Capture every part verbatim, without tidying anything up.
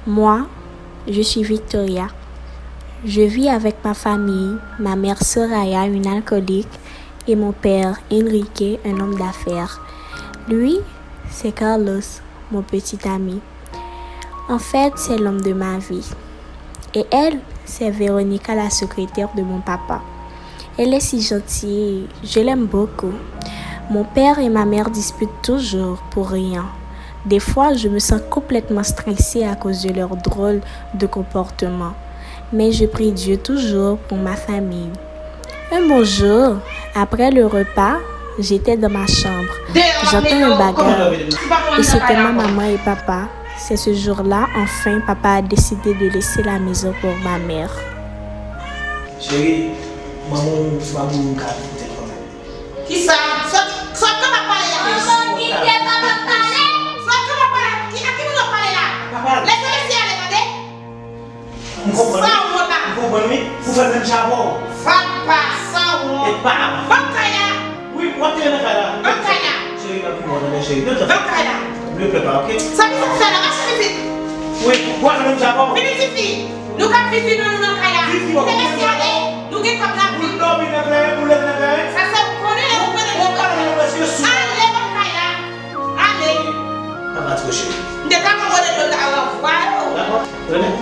Moi, je suis Victoria. Je vis avec ma famille, ma mère Soraya, une alcoolique, et mon père Enrique, un homme d'affaires. Lui, c'est Carlos, mon petit ami. En fait, c'est l'homme de ma vie. Et elle, c'est Veronica, la secrétaire de mon papa. Elle est si gentille, je l'aime beaucoup. Mon père et ma mère disputent toujours pour rien. Des fois, je me sens complètement stressée à cause de leur drôle de comportement. Mais je prie Dieu toujours pour ma famille. Un beau jour, après le repas, j'étais dans ma chambre. J'entends une bagarre. Et c'était ma maman et papa. C'est ce jour-là, enfin, papa a décidé de laisser la maison pour ma mère. Cheri, manman w pa voye w kado pou tèlè fanm. Kisa? Sòt, sòt, kòman w ap pale la? Manman, kite papa pale. Sòt, kòman w ap pale? Ki, a ki moun w ap pale la? Papa. Lèse mesye ale, tande? M konprann wi. Sanwont la. M konprann wi. Pou fè l menm jan avè w. Papa, sanwont. E pa. Ban m kay la. Wi, w ap tire nan kay la. Ban m kay la. Cheri, pa pi bon, tande, cheri. Ban m kay la. Ne pleure pas, ok? Sa ki sa fè la? Mache pitit. Wi, w ap fè menm jan avè w. Vini, tifi. Nou ka viv vi nou, nou nan kay la. Viv vi w ap fè. Kite mesye ale. Nou gen kòb la. Pou l dòmi nan kay, pou l leve nan kay. Sa se ou konnen, ou konnen. Ou konnen, mesye sou. Ale, ban m kay la. Ale. Pa raproche. M te ka konprann yo ta ranvwaye w. Dakò. Renmen.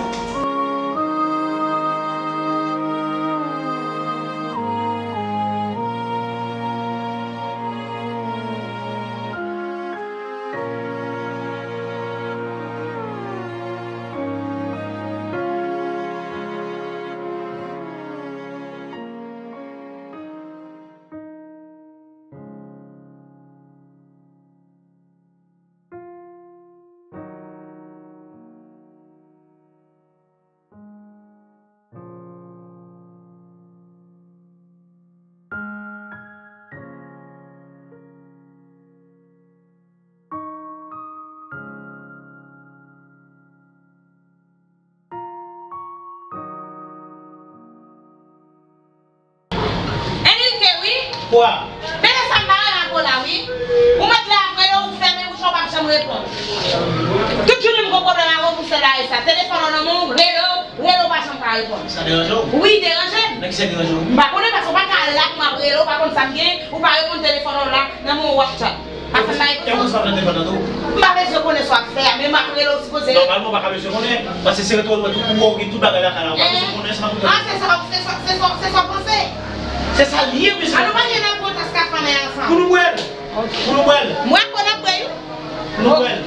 Enrique, wi. Kwa? Bebe, sa m pa renmen ak ou la, wi. Ou mèt la ap rele, ou fèmen bouch ou, ou p ap janm reponn. Tout jounen m gon pwoblèm avè w pou sèl la e sa. Telefòn ou nan men w, rele w, rele w pa janm ka reponn. Sa deranje w? Wi, deranje m. Nan kisa deranje w? M pa konnen, paske w pa ka la pou m ap rele w, ou pa konn sa m gen, ou pa reponn telefòn ou la, nan men w w ap chat. Afè m pa reponn. Kè w konsa nan telefòn nan tou? M pa bezwen konnen sa w ap fè a, men m ap rele w sipoze. Nòmalman, w pa ka bezwen konnen, paske se rete w wè tout, ou wè w gen tout bagay lakay la, ou pa bezwen konnen sa m ap. Ah, se sa, se sa, se sa, se sa w panse? Se sa l ye, mesye. An nou pa gen nan pran tas kafanè ansanm. Pou nou bwè l. Ok. Pou nou bwè l. Mwen konn ap bwè, wi. Pou nou bwè l.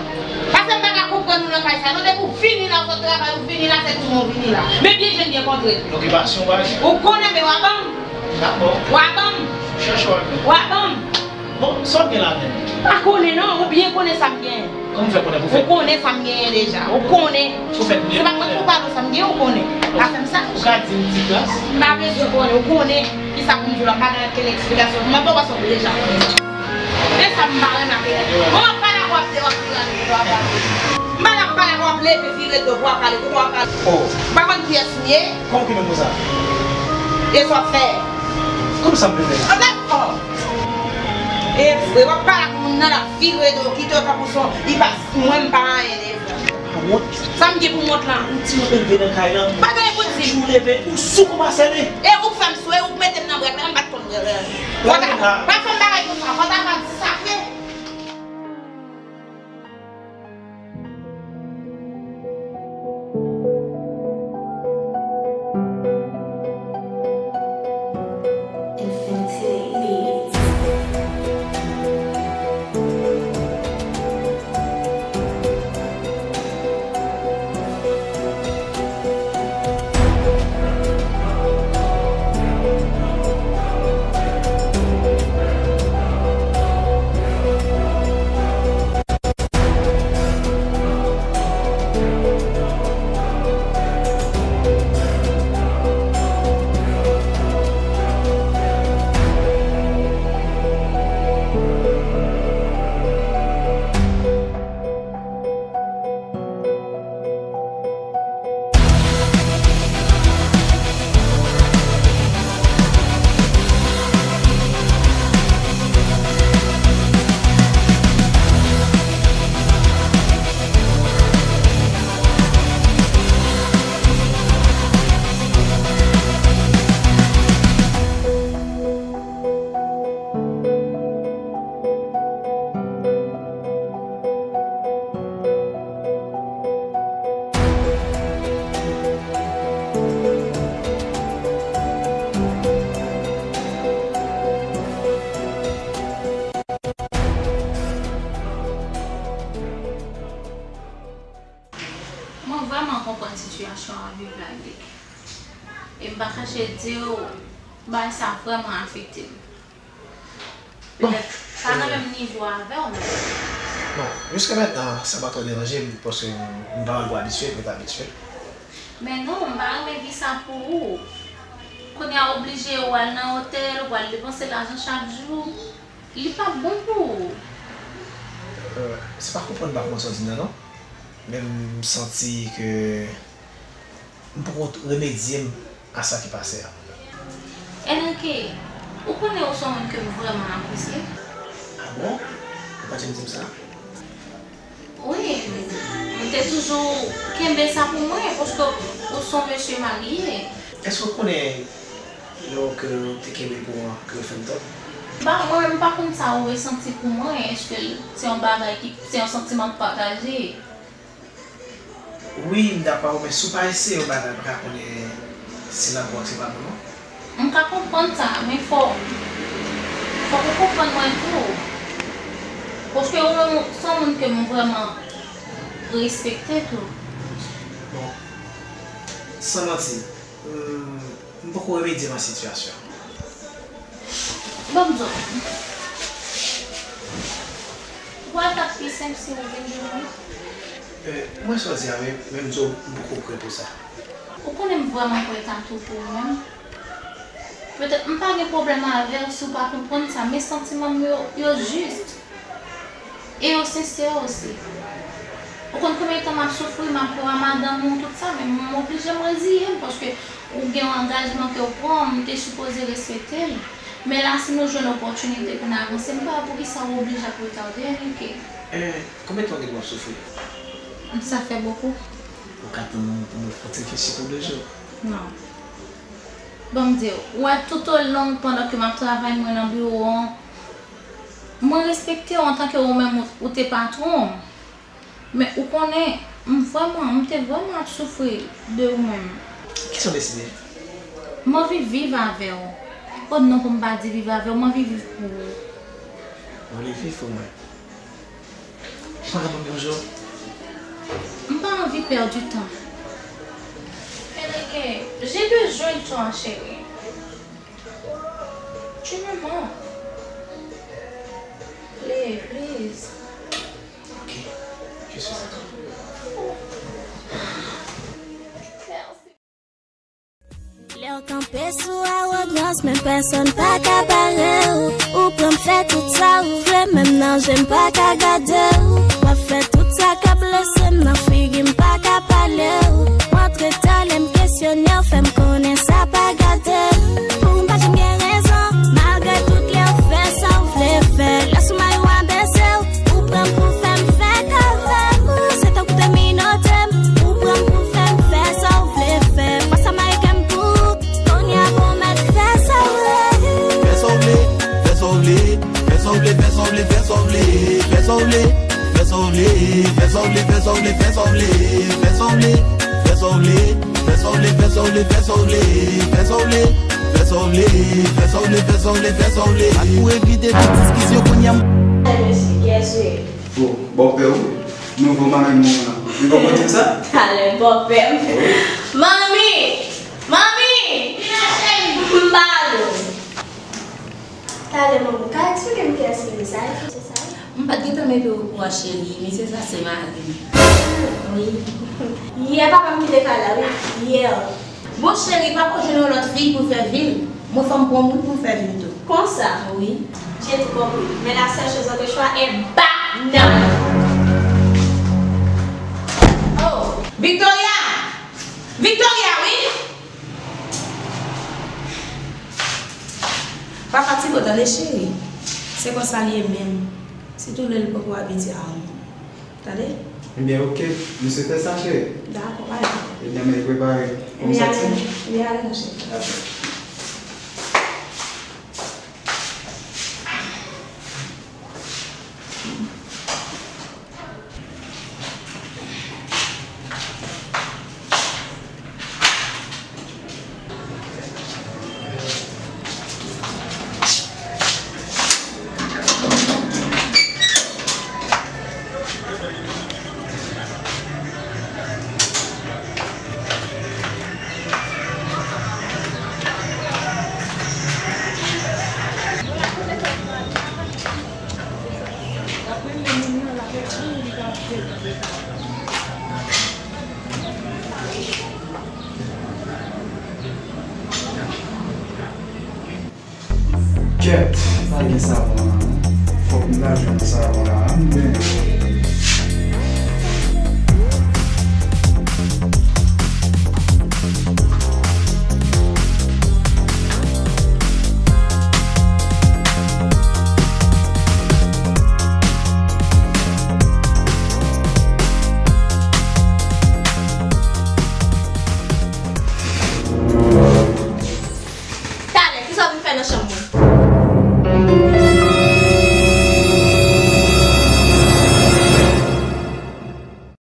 Paske m pa ka konprann nou nan kay sa. Non, depi w vini la, w sot travay, ou vini la, se tounen w vini la. Men byen jwenn, byen kontre. Okipasyon, bagay. Ou konnen, men w a ban m. Dakò. W a ban m. Chèche w a ban m. W a ban m. Bon, sa w gen la menm? M pa konnen, non. Ou byen konnen sa m genyen. Kòman w fè konnen pou fè? Ou konnen sa m genyen deja. Ou konnen. Ou fè byen. Se pa mwen ki pou pale w sa m genyen, ou konnen. Pa fè m sa. Ou ka di m ti klas? M pa bezwen konnen. Ou konnen kisa pou m di w la. M pa nan ankenn eksplikasyon. M ap ba w paske w deja konnen sa. Men sa m pa renmen ak Enrique. Bon, m ap pale ak w ap de w ap vire ale, w ap pale. M pa nan pale ak w ap leve vire do pou w ap pale, kote w ap pale. Oh. M pa konn kiyès m ye. Kòman w ki menm konsa? E sa w ap fè? Kòman sa m te fè? An dakò. E vre, w ap pale ak moun nan, l ap vire do, kite w tankou son, li pa, mwen m pa anyen, e vre. Pa wont. Sa m gen pou m wont la? Yon timoun leve nan kay lan. Pa gen pou di. Jou leve, ou sou kòmanse li. E ou k fè m sou, e ou k mete m nan brèk la, m pa t konn brèk la. Fò ta, pa fè m bagay konsa, fò ta pa di sa vre. Infinity Beats. E m pa kache di w, bagay sa vrèman afekte m. Petèt pa nan menm nivo avè w, men. Bon, jiska mentnan, sa pa twò deranje m, paske m pa twò abitye, m ret abitye. Men non, m pa renmen vi sa pou ou. Kounye a oblije ou al nan otèl, ou al depanse lajan chak jou. Li p ap bon pou ou. Euh, se pa konprann m pa konprann sa w di m nan, non. Men m santi ke m poko remedye m a sa ki pase a. Enrique, ou konnen ou se yon moun ke m vrèman apresye. Ah bon? Ou pa t janm di m sa? Wi, m te toujou kenbe sa pou mwen, paske ou se yon mesye marye. Èske w konnen lè w ke w te kenbe pou w an, ke w fè m tò? Ba, mwen menm, m pa konn sa ou resanti pou mwen. Èske l, se yon bagay ki, se yon santiman k pataje? Wi, m dakò, men si w pa eseye yon bagay, w pa ka konnen si l ap bon ak si l pa bon, non. M ka konprann sa, men fò, fòk ou konprann mwen tou. Paske ou menm, se yon moun ke m vrèman respekte tou. Bon, san manti, m, m poko remedye m a sitiyasyon an. Ban m di w. Pou al t ap pi senp si ou vin jwenn mwen. Euh, m wè sa w di a, men, men m di w, m poko prè pou sa. Ou konnen m vrèman kwè Tatou pou ou menm. Petèt m pa gen pwoblèm avè w si w pa konprann sa, men santiman m yo, yo jis. E yo sensè osi. Ou konn konbyen tan m ap soufri, m ap pran madanm ou, tout sa, men m oblije m reziye m, paske ou gen yon angajman ke w pran, m te sipoze respekte l. Men la, si nou jwenn opòtinite pou n avanse, m pa wè poukisa ou oblije ap retade, Enrique. Eh, konbyen tan w gen pou w ap soufri? Sa fè bokou. Ou ka tann mwen pou mwen fè ti fè sipon de jou? Non. Ban m di w, ou wè, toutolong pandan ke m ap travay mwen nan biwo an, mwen respekte w antanke ou menm ou, ou te patwon m. Men ou konnen, m vrèman, m te vrèman ap soufri de ou menm. Kisa w deside? M anvi viv avè w. O non, pou m pa di viv avè w, m anvi viv pou ou. Ou vle viv pou mwen? Ou pa ka ban m yon jou? M pa anvi pèdi tan. Enrique, j'ai besoin de toi, chérie. Tu me manques. Play, please. Ok, je suis à toi. Merci. Lè w kanpe sou awogans, men pèsonn pa ka bare w. Ou pran m fè tout sa ou vle, menm nan je m pa ka gade w. W ap fè tout sa k ap blese m nan figi m, pa ka pale w. Rantre talè m kesyone w, fè m konnen sa pa gate w. Pou m pa janm gen rezon, malgre tout lè w fè sa w vle fè. Lè sou may w abese w, ou pran m pou fè m fèk avè w. Se tankou te minote m, ou pran m pou fè m fè sa w vle fè. Fwa sa may kè m pou ou, kounye a pwomèt fè sa w vle. Fè sa w vle, fè sa w vle, fè sa w vle, fè sa w vle, fè sa w vle, fè sa w vle. Fè sa w vle, fè sa w vle, fè sa w vle, fè sa w vle, fè sa w vle, fè sa w vle, fè sa w vle, fè sa w vle, fè sa w vle, fè sa w vle, fè sa w vle, fè sa w vle, fè sa w vle, fè sa w vle. Ak pou evite tout diskisyon kounye a m. Mesye, kiyès ou ye? O, bòpè w, nouvo mari m nan. Ou konprann sa? Talè bòpè m. Manmi! Manmi! Vin la, cheri! M ba nou. Talè, manman, ka eksplike m kiyès li ye, sa e mesye sa ye? M pa t gentan mete w okouran, cheri. Mesye sa se mari m. Wi. Yè papa m kite kay la, wi. Yè. Bon, cheri, papa w jwenn yon lòt fi pou l fè vi l. Mwen, fò m pran moun pou m fè vi m tou. Konsa? Wi. J'ai tout compris. Mais la seule chose en choix est banane. Oh, Victoria! Victoria, wi! Papa ti bo, tande cheri. Se konsa l ye menm. Sitou lè l poko abitye a yon moun. Tande? Ebyen, oke. Misye fè sa, cheri. Dakò, pa gen pwoblèm. Ebyen, men prepare. Ebyen, ale, ebyen, ale, mon cheri. Dakò. Kèt, pa gen savon la non. Fòk m ta jwenn savon la, m gen.